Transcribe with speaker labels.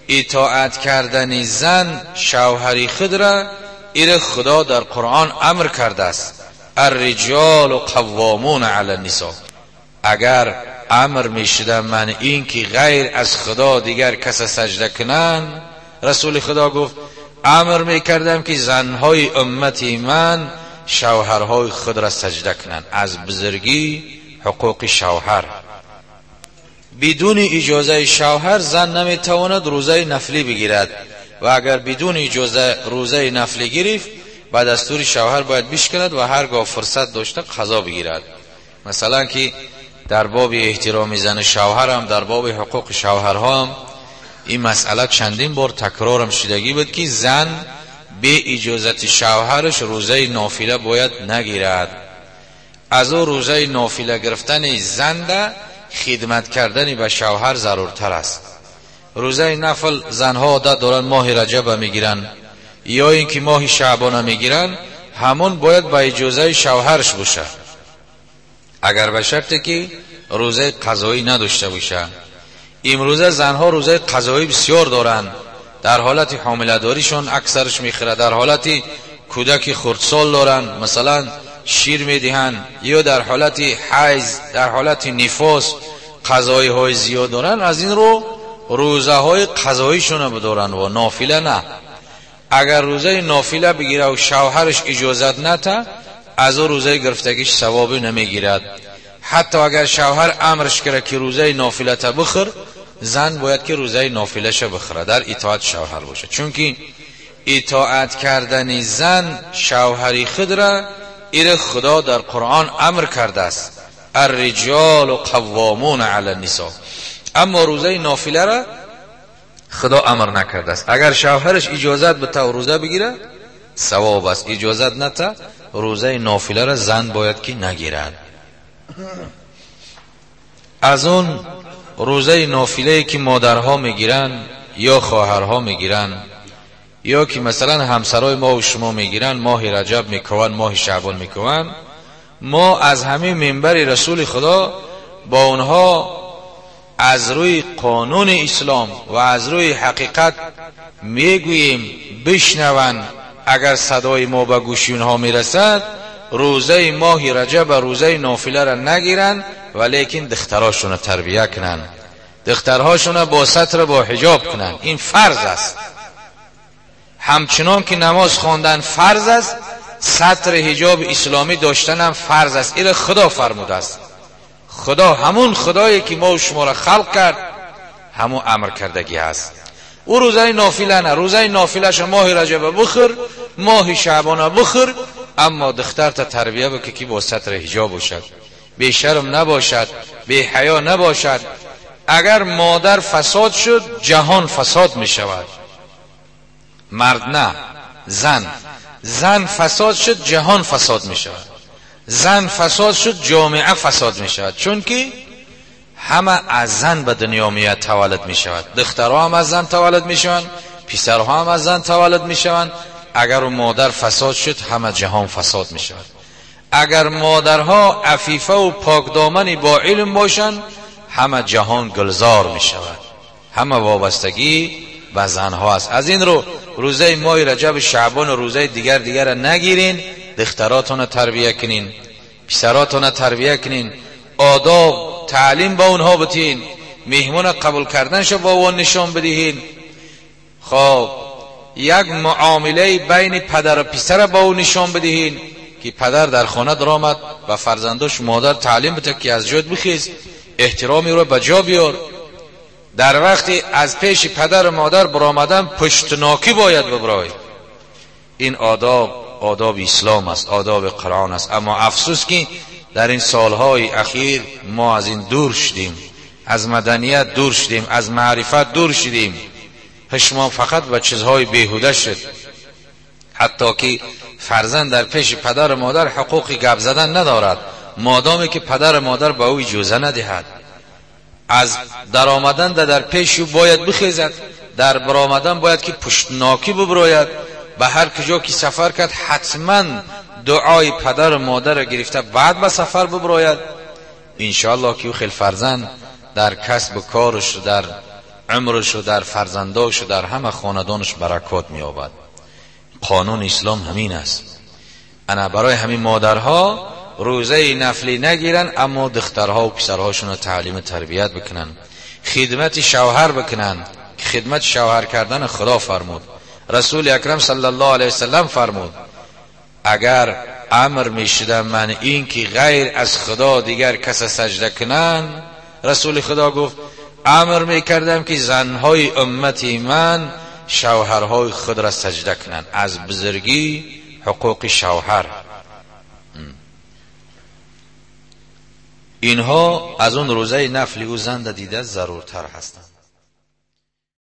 Speaker 1: اطاعت کردن زن شوهری خود را ایر خدا در قرآن امر کرده است. الرجال قوامون علی النساء. اگر امر میشده من این که غیر از خدا دیگر کس سجده کنن، رسول خدا گفت امر میکردم که زنهای امتی من شوهرهای خود را سجده کنن. از بزرگی حقوق شوهر، بدون اجازه شوهر زن نمیتواند روزه نفلی بگیرد و اگر بدون اجازه روزه نفلی گرفت با دستور شوهر باید بشکند و هرگاه فرصت داشته قضا بگیرد. مثلا که در باب احترام زن شوهرم، در باب حقوق شوهرها هم این مسئله چندین بار تکرارم شدگی بود که زن به اجازت شوهرش روزه نافله باید نگیرد. از او روزه نافله گرفتن زن ده خدمت کردن به شوهر ضرورتر است. روزه نفل زنها عادت دارن ماه رجب میگیرن یا اینکه ماه شعبان میگیرن، همون باید با اجازه شوهرش باشه، اگر به شرطی که روزه قضایی نداشته باشه. امروزه زنها روزه قضایی بسیار دارن، در حالت حامله داریشون اکثرش میخوره، در حالت کودک خردسال دارن مثلا شیر میدهن، یا در حالت حیض، در حالت نفاس قضایی های زیاد دارن، از این رو روزه های قضاییشون بدارن و نافله نه. اگر روزه نافله بگیره و شوهرش اجازت نده، از او روزه گرفتگیش ثوابی نمیگیرد. حتی اگر شوهر امرش کرده که روزه نافله تا بخور، زن باید که روزه نافله شه بخوره، در اطاعت شوهر باشه. چون که اطاعت کردن زن شوهری خود را ایر خدا در قرآن امر کرده است، الرجال قوامون علی النساء. اما روزه نافله را خدا امر نکرده است. اگر شوهرش اجازت بده و روزه بگیره ثواب است، اجازت نده روزه نافله را زن باید که نگیرد. از اون روزه نافله که مادرها میگیرن یا خواهرها میگیرن یا که مثلا همسرای ما و شما میگیرن، ماه رجب میکوان، ماه شعبان میکوان، ما از همه منبر رسول خدا با اونها از روی قانون اسلام و از روی حقیقت میگوییم بشنون. اگر صدای ما به گوش اونها میرسد، روزه ماه رجب و روزه نافله را نگیرن، ولیکن دختراشون را تربیه کنن، دخترهاشون را با ستر با حجاب کنن. این فرض است. همچنان که نماز خواندن فرض است، ستر حجاب اسلامی داشتن هم فرض است. این خدا فرموده است. خدا همون خدایی که ما و شما را خلق کرد، همون امر کردگی هست. او روزه نافله نه، روزه نافله ماه رجب بخور، ماه شعبان بخور، اما دختر تا تربیه بکه که با ستر حجاب باشد، بی شرم نباشد، بی حیا نباشد. اگر مادر فساد شد جهان فساد می شود. مرد نه، زن. زن فساد شد جهان فساد می شود. زن فساد شد جامعه فساد می شود. چون که همه از زن به دنیا میاد تولد می شود. دخترها هم از زن تولد می شوند، پسرها هم از زن تولد می شوند. اگر مادر فساد شد همه جهان فساد می شود. اگر مادرها عفیفه و پاکدامنی با علم باشند، همه جهان گلزار می شود. همه وابستگی به زنها است. از این رو روزه ماه رجب شعبان و روزه دیگر را نگیرین، دختراتون را تربیه کنین، پسراتون را تربیه کنین، آداب تعلیم با اونها بتین، مهمون قبول کردنش با اون نشان بدهین. خب یک معامله بین پدر و پسر با اون نشان بدهین که پدر در خانه درآمد و فرزنداش مادر تعلیم بده که از جد بخیز، احترامی رو به جا بیار. در وقتی از پیش پدر و مادر برآمدن پشتناکی باید ببرای. این آداب آداب اسلام است، آداب قرآن است. اما افسوس که در این سالهای اخیر ما از این دور شدیم، از مدنیت دور شدیم، از معرفت دور شدیم. ما فقط به چیزهای بیهوده شد. حتی که فرزند در پیش پدر و مادر حقوق گپ زدن ندارد مادامی که پدر و مادر به او اجازه ندهد. از در آمدن در پیش او باید بخیزد، در برآمدن باید که پشتناکی ببراید. به هر کجا که سفر کرد حتما دعای پدر و مادر را گرفته بعد به سفر ببراید. انشاءالله که او خیلی فرزند در کسب و کارش، در عمرش و در فرزنداش و در همه خاندانش برکات می‌یابد. قانون اسلام همین است. انا برای همین مادرها روزه نفلی نگیرن، اما دخترها و پسرهاشون رو تعلیم تربیت بکنن، خدمت شوهر بکنن. خدمت شوهر کردن خدا فرمود، رسول اکرم صلی الله علیه وسلم فرمود اگر امر میشدم من این که غیر از خدا دیگر کس سجده کنن، رسول خدا گفت امر میکردم که زنهای امتی من شوهرهای خود را سجده کنن. از بزرگی حقوق شوهر. اینها از اون روزه نفلی او زن دیده ضرورتر هستند.